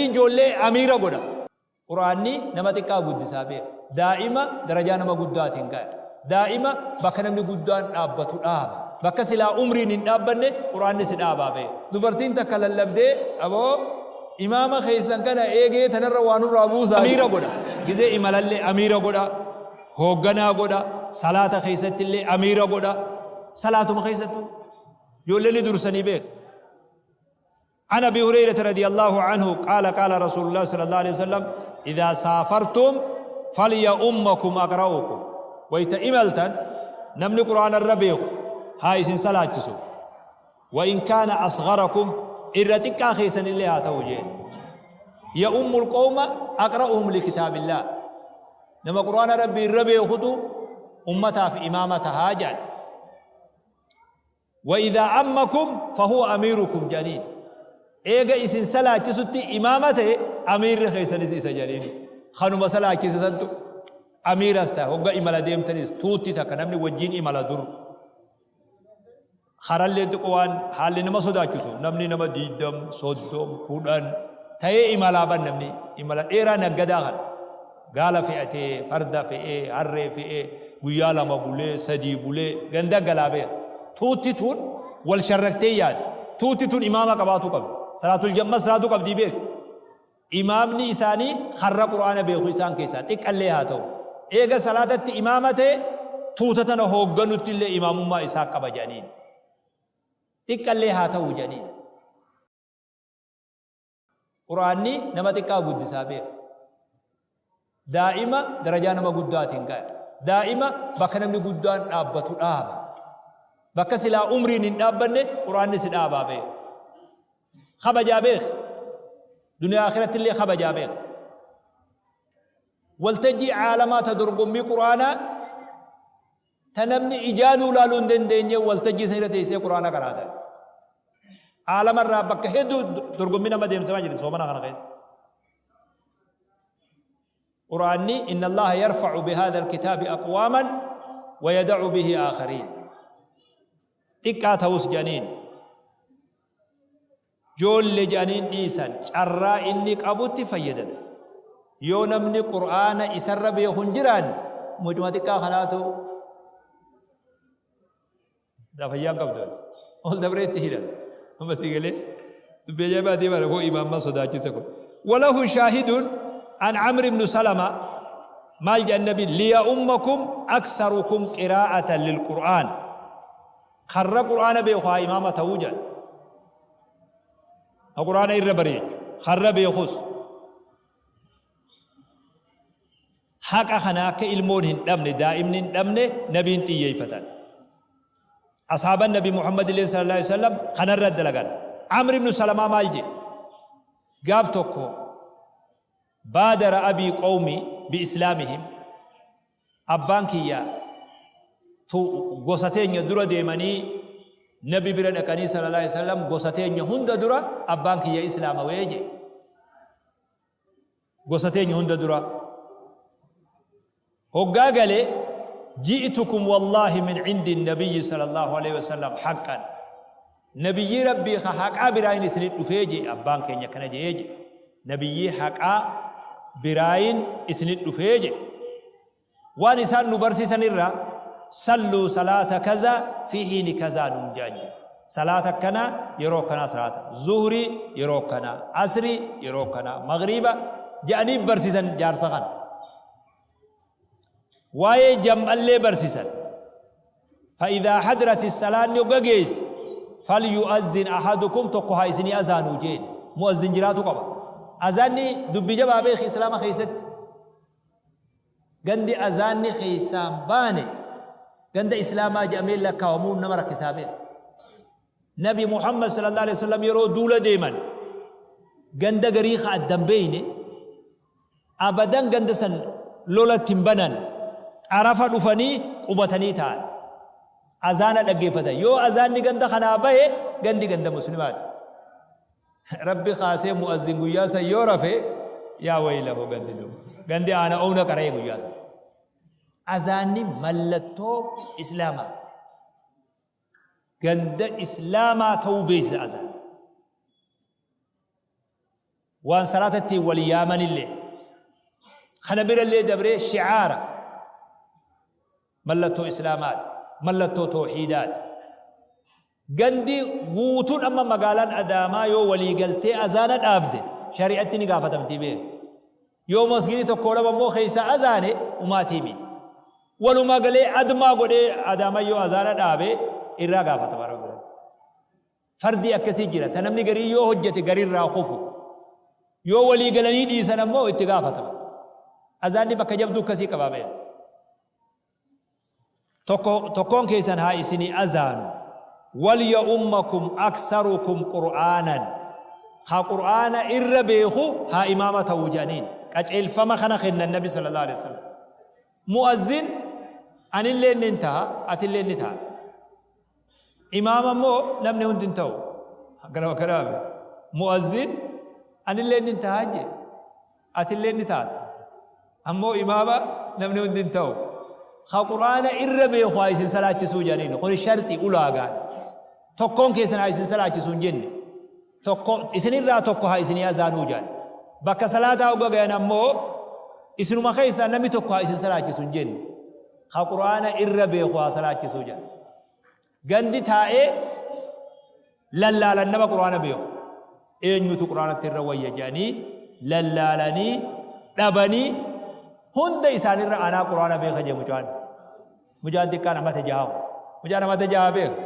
Nabiin ijoollee amiira godha. Qur'aanni nama xiqqaa guddisaa beeka. Daa'ima darajaa nama guddaatiin gaya. Daa'ima bakka namni guddaan dhaabbatu dhaaba. Bakka silaa umriin hin dhaabbanne Qur'aanni si dhaabaa beeka. Dubartiin takka lallabdee aboo imaama keessan kana eegee tanarra waa nurraa buusaa. Amiira godha. Gizee imalallee amiira godha. Hoogganaa godha. Salaata keessattillee amiira godha. Salaatuma keessattuu. Ijoollee ni dursanii beeka. عن أبي هريرة رضي الله عنه قال قال رسول الله صلى الله عليه وسلم إذا سافرتم فليؤمكم أقرأكم ويت إملتن نمني قرآن الربيخ هاي سن سلاجسو وإن كان أصغركم إرتكا خيسن اللي هاتوجين يؤم القوم أقرأهم لكتاب الله نما قرآن ربي الربيخ أمتها في إمامتها جان Wa-idhaa ammakum fahuwa amiirukum jedhaniin. Eega isin salaachisutti imaama ta'e amiirri keessanis isa jedhaniin. Kanuma salaachise santu amiiras ta'a. Hogga imala deemtanis tuutti takka namni wajjin imala dur. Karallee xiqqoo waan haalli nama sodaachisu namni nama 20, 30, 10 ta'ee imalaa ban namni imala dheeraa naggadaa kana. Gaala fe'atee, farda fe'ee, harree fe'ee, guyyaa 2 bulee, 3 bulee ganda galaa beeka. Tuutti tun wal sharraktee yaati. Tuutti tun imaama qabaatuu qabdi. Salaatul jamma salaatuu qabdii beeki. Imaamni isaanii karra Qur'aana beeku isaan keessaa xiqqallee haa ta'u. Eega salaatatti imaama ta'e tuuta tana hoogganutti illee imaamummaa isaa qaba jedhaniin. Xiqqallee haa ta'u jedhaniin. Qur'aanni nama xiqqaa guddisaa beeka. Daa'ima darajaa nama guddaatiin gaya. Daa'ima bakka namni guddaan dhaabbatu dhaaba. Bakka silaa umriin hin dhaabbanne Qur'aanni si dhaabaa beeka. Kabajaa beeka. Duniyaa akhiratti illee kabajaa beeka. Waltajjii caalamaa ta dorgommii Qur'aanaa ta namni ijaanuu laaluu hin dandeenye waltajjii san irra teessee Qur'aana qaraata. Aalama irraa bakka hedduu dorgommii nama deemsifamaa jirti soomana kana keessa. Qur'aanni inna Allaha yarfa'u bihadha alkitaabi aqwaaman wa yada'u bihi aakhariin. Xiqqaa ta'us jedhaniin Joolle jedhaniin dhiisan carraa inni qabutti fayyadata. Yoo namni Qur'aana isarra beeku hin jiraanne mucuma xiqqaa kanaatu fayyaan qabdu ati. Ol dabree itti hidhata. Amma sii galee dubbii ajaa'ibaatii bara koo imaamman sodaachisa kun. Walahu shaahidun an Amr ibn Salama maal jedhan nabi liya'ummakum aktharukum qiraa'atan lilqur'aan. Karra Qur'aana beeku haa imaama ta'uu jedhan. Ha Qur'aana irra bareechu. Karra beekus. Haqa kana akka ilmoon hin dhabne, daa'imni hin dhabne nabiin xiyyeeffatan. Asaaban Nabi Muhammad illee sallallahu alaihi wasallam kanarra dalagan. Amr ibn Salamaa maal jedhe? Gaaf tokko baadara abii qawmi bi islaamihim Abbaan kiyya tu gosa teenya dura deemanii Nabi bira dhaqanii sallallahu alaihi wasallam gosa teenya hunda dura abbaan kiyya islaamawee jedhe. Gosa teenya hunda dura. Hoggaa gale ji'tukum wallaahi min cindi nabiyyi sallallahu alaihi wasallam haqqan. Nabiyyii Rabbii ka haqaa biraayin isinit dhufee jee abbaan keenya akkana je'ee je. Nabiyyii haqaa biraayin isinit dhufee je. Waan isaan nu barsiisan irraa salluu salaata kaza fi hiini kazaa nuun je'an je. Salaata akkanaa yeroo akkanaa salaata. Zuhrii yeroo akkanaa, asrii yeroo akkanaa, maghriiba je'anii barsiisan jaarsa kana. Waa'ee jam'allee barsiisan. Fa'idhaa hadrati salaanni hogga geesse falyu'azzin ahadukum tokko haa isinii azaanuu jeen. Mu'azzin jiraatu qaba. Azaanni dubbii jabaa beeki islaama keessatti. Gandi azaanni keessaan baane ganda islaamaa jedhamee lakkaawamuun nama rakkisaa beeka. Nabi Muhammad sallallahu alaihi wasallam yeroo duula deeman ganda garii ka addan beeyne Abadan ganda san lolatti hin banan. Xarafa dhufanii qubatanii taa'an. Azaana dhaggeeffatan. Yoo azaanni ganda kanaa bahe gandi ganda muslimaati. Rabbi kaasee mu'azzin guyyaa san yoo rafe yaa waylahu gandi du'u. Gandi aana oowna qara'ee guyyaa san. Azaanni mallattoo islaamaati. Ganda islaamaa ta'uu beeksisa azaanni. Waan salaata ittiin wal yaamanillee. Kana birallee dabree shi'aara. Mallattoo Islaamaati. Mallattoo tawhiidaati. Gandi guutuun amma magaalaan Adaamaa yoo walii galtee azaana dhaabde shari'atti ni gaafatamtii beeki. Yoo masgiidni tokkoo lama immoo keessaa azaane umaatii miti. Walumaa galee admaa godhee Adaamaan yoo azaana dhaabe irraa gaafatama Rabbi biratti. Fardii akkasii jira ta namni garii yoo hojjate garirraa kufu. Yoo walii galanii dhiisan ammoo itti gaafataman. Azaanni bakka jabduu akkasii qabaa beeka. Tokko tokkoon keessan haa isinii azaanu. Wal ya'ummakum aksarukum qur'aanan. Ka qur'aana irra beeku haa imaama ta'u jedhaniin. Qaceelfama kana kennan Nabi sallallahu alaihi wasallam. Mu'azzin anilleen nin taha atilleen ni taata. Imaama immoo namni hundi hin ta'u. Akkana akkana mu'azzin anilleen nin taha jee atilleen ni taata. Ammoo imaama namni hundi hin ta'u. Ka qur'aana irra beeku haa isin salaachisuu jedhaniin. Kuni sharxi ulaagaadha. Tokkoon keessan haa isin salaachisuu hin jenne. Tokko isinirraa tokko haa isinii azaanuu jedhan. Bakka salaataa hogga gayan ammoo isinuma keessaa namni tokko haa isin salaachisu hin jenne. Ka qur'aana irra beeku haa salaachisuu jedhan. Gandi taa'ee lallaalan nama qur'aana beeku. Eenyutu qur'aanatti irra wayya jedhanii lallaalanii dhabanii hunda isaanirra anaa qur'aana beeka jedhe mucaan. Mucaan xiqqaan amata jahaa kun. Mucaan amata jahaa beeka.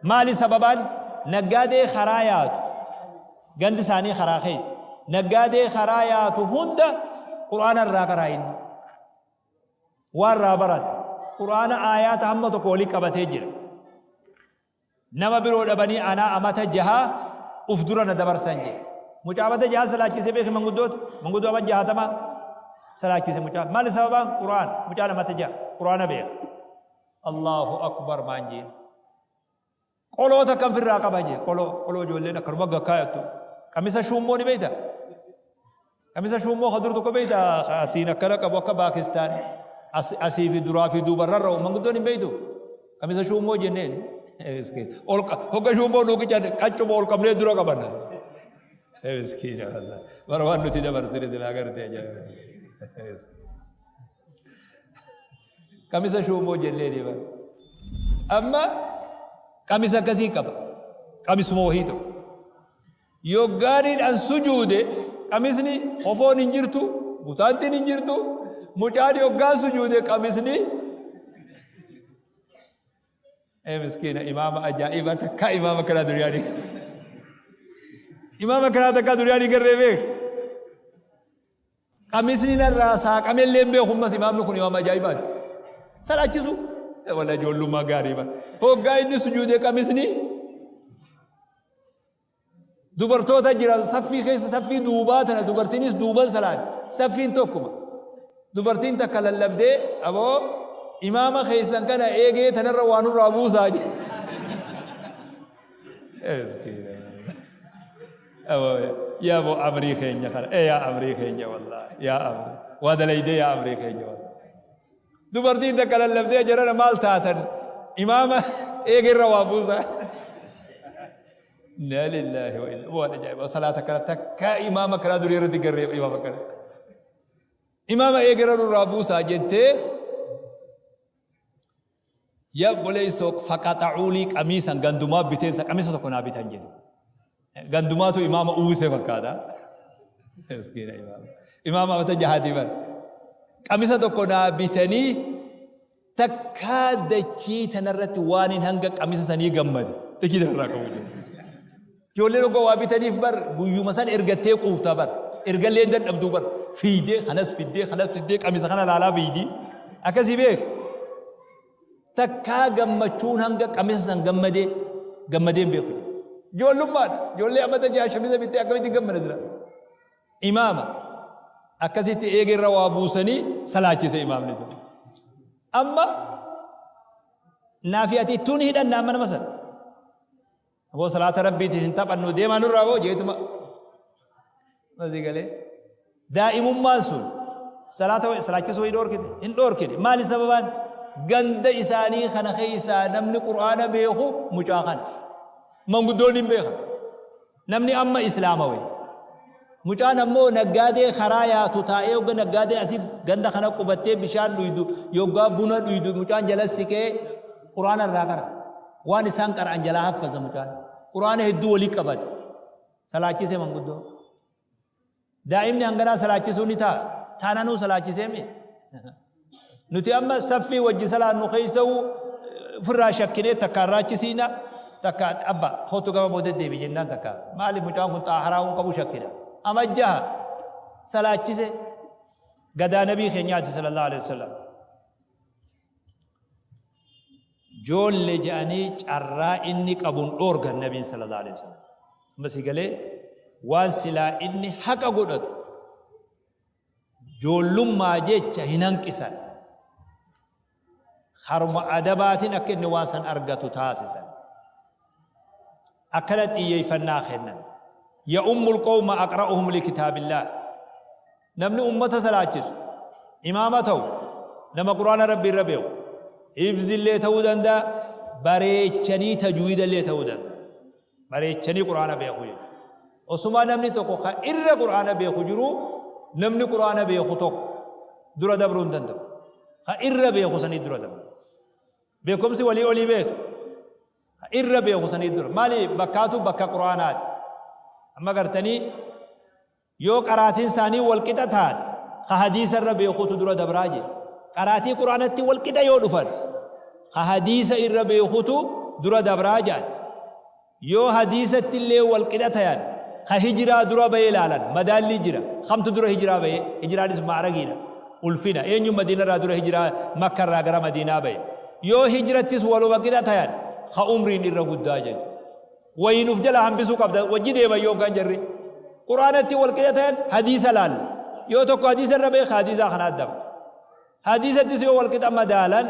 Maali sababaan naggaadee karaa yaatu gandi isaanii karaa keessa naggaadee karaa yaatu hunda qur'aana irraa qaraa inni. Waan irraa barate qur'aana aayaata hamma tokko walii qabatee jira. Nama biroo dhabanii anaa amata jahaa uf dura na dabarsan jedhe. Mucaa amata jahaa salaachise beeki manguddoota. Manguddoo amata jahatama salaachise mucaa. Maali sababaan? Qur'aana. Mucaan amata jaha. Qur'aana beeka. Allahu akbar maan jeen. Qoloo takkan firraa qaba jee. Qoloo qoloo ijoolleen akkanuma gakkaayattu. Qamisa shuummoo ni beektaa? Qamisa shuummoo ka dur tokko beekta asiin akkana qabu akka Baakistaan asii fi duraa fi duuba rarra'u manguddoon hin beektu. Qamisa shuummoo jenneen. Ol hogga shuummoo nuu qicaan qaccuma ol qabnee dura qabanna. Miskiina wallah. Bara waan nuti dabarsine silaa gartee ajaa'iba. Qamisa shuummoo jenneen bara. Amma qamisa akkasii qaba. Qamisuma wahii tokko. Yoggaaniin an sujuude qamisni kofoon hin jirtu, butaantiin hin jirtu, mucaan yoggaan sujuude qamisni ee miskiina imaama ajaa'iba takkaa imaama kanaa duniyaa ni imaama kanaa takkaa duniyaa ni garree beek Qamisni narraa saaqame illee hin beeku ammas imaamni kun imaama ajaa'ibaati. Salaachisu. Wala ijoollummaa gaarii bara. Hoggaa inni sujuude qamisni dubartoota jiran saffii keessa saffii duubaa tana dubartiinis duuban salaati. Saffiin tokkuma. Dubartiin takka lallabdee aboo imaama keessan kana eegee tanarra waa nurraa buusaa jedhe. Yaa boo amrii keenya kana ee yaa amrii keenya wallaahi yaa amrii waa dalaydee yaa amrii keenya wallaahi. Dubartiin takka lallabdee jarana maal taatan imaama eegerra waa buusa. Inna lillahi wa inna waan ajaa'iba salaata kana takka imaama kanaa durii irratti garree imaama kana. Imaama eegerra nurraa buusaa jettee Yaa obboleessoo faqaxa'uulii qamiisan gandumaa biteensa qamisa tokko naa bitan jedhu. Gandumaatu imaama uwwisee fakkaata. Miskiina imaama. Imaama amata jahaatii bar. Qamisa tokko naa bitanii takkaa dachii tanarratti waan hin hanga qamisa sanii gammade. Dachii tanarraa qabu jedhu. Ijoolleen hogga waa bitaniif bar guyyuma san ergattee quufta bar. Ergallee hin dadhabduu bar. Fiydee kanas fiddee kanas fiddee qamisa kana laalaa fiydii. Akkasii beek. Takkaa gammachuun hanga qamisa san gammadee gammadee hin beeku. Ijoollummaadha. Ijoollee amata jaha shamisa bittee akkamitti gammada jira. Imaama. Akkasitti eegerra waa buusanii salaachise imaamni tun. Amma naafi ati ittuu ni hidhanna amma nama sana. Aboo salaata rabbiitiin hin taphannu deemaa nurraa boo jeetuma. Masii galee. Daa'imummaan sun salaata salaachisuu hin dhoorkite hin dhoorkine maali sababaan ganda isaanii kana keessaa namni qur'aana beeku mucaa kana manguddoonni hin beekan namni amma islaamawe. Mucaan ammoo naggaadee karaa yaatu taa'ee hogga naggaadeen asii ganda kana qubattee bishaan dhuydu yoggaa buna dhuydu mucaan jala siqee Qur'aana irraa qara'a. Waan isaan qara'an jalaa haffaza mucaan. Qur'aana hedduu walii qabate. Salaachisee manguddoo. Daa'imni hanganaa salaachisuu ni ta'a. Taananuu salaachisee mi? Nuti amma saffii wajji salaannu keessa'uu ofirraa shakkinee takka irraachisiina takka abba kootu gama booda deebi jennaan takka maali mucaan kun xaaharaa hin qabu shakkina. Amajjaha salaachise gadaa nabii keenyaati sallallahu alaihi wasallam. Joolle je'anii carraa inni qabun dhoorgan nabiin sallallahu alaihi wasallam. Amma si galee waan silaa inni haqa godhatu joollummaa jecha hin hanqisan. Haruma adabaatiin akka inni waan san argatu taasisan. Akkana xiyyeeffannaa kennan. Ya'ummul qawma aqra'uhum likitaabillaah. Namni ummata salaachisu, imaama ta'u, nama Qur'aana Rabbii irra beeku, hifzillee ta'uu danda'a, bareechanii tajwiidallee ta'uu danda'a. Bareechanii Qur'aana beeku jechuudha. Osumaa namni tokko kan irra Qur'aana beeku jiru, namni Qur'aana beeku tokko dura dabruu hin danda'u. Kan irra beeku sanii dura dabra. Beekumsi walii olii beeka. Irra beeku sanii dura. Maali bakkaatu bakka Qur'aanaati. Amma gartanii yoo qaraatiin isaanii wal qixa taate ka hadiisa irra beekuutu dura dabraa jee. Qaraatii Qur'aanatti wal qixa yoo dhufan ka hadiisa irra beekuutu dura dabraa jedhan. Yoo hadiisatti illee wal qixa tayan ka hijiraa dura bahe ilaalan madaallii jira. Kamtu dura hijiraa bahe? Hijiraanis ma'ragiidha. Ulfina. Eenyu Madiinarraa dura hijiraa Makkarraa gara Madiinaa bahe? Yoo hijirattis waluma qixa tayan ka umriin irra guddaa jechuudha. Wayiin uf jalaa hambisuu qabda wajji deeman yookaan jarri. Qur'aanatti wal qixa tayan hadiisa laalla. Yoo tokko hadiisa irra beeka hadiisaa kanaa dabra. Hadiisattis yoo wal qixa madaalan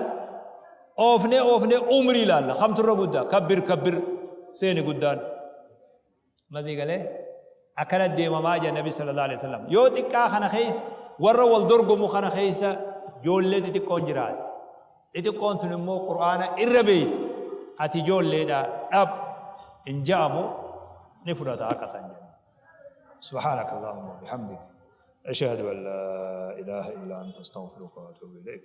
oofnee oofnee umrii laalla. Kamtu irra guddaa? Kabbir kabbir seeni guddaan. Masii galee akkana deemamaa jira Nabi sallallahu alaihi wasallam. Yoo xiqqaa kana keessa warra wal dorgomu kana keessa ijoollee xixiqqoon jiraate. Xixiqqoon tun immoo Qur'aana irra beeyti. Ati ijoolleedha dhab hin ja'amu ni fudhata akka san jedhan. Subhaanaka Allahumma bihamdik. Ashhadu an laa ilaaha illa anta astaghfiruka wa atuubu ilayk.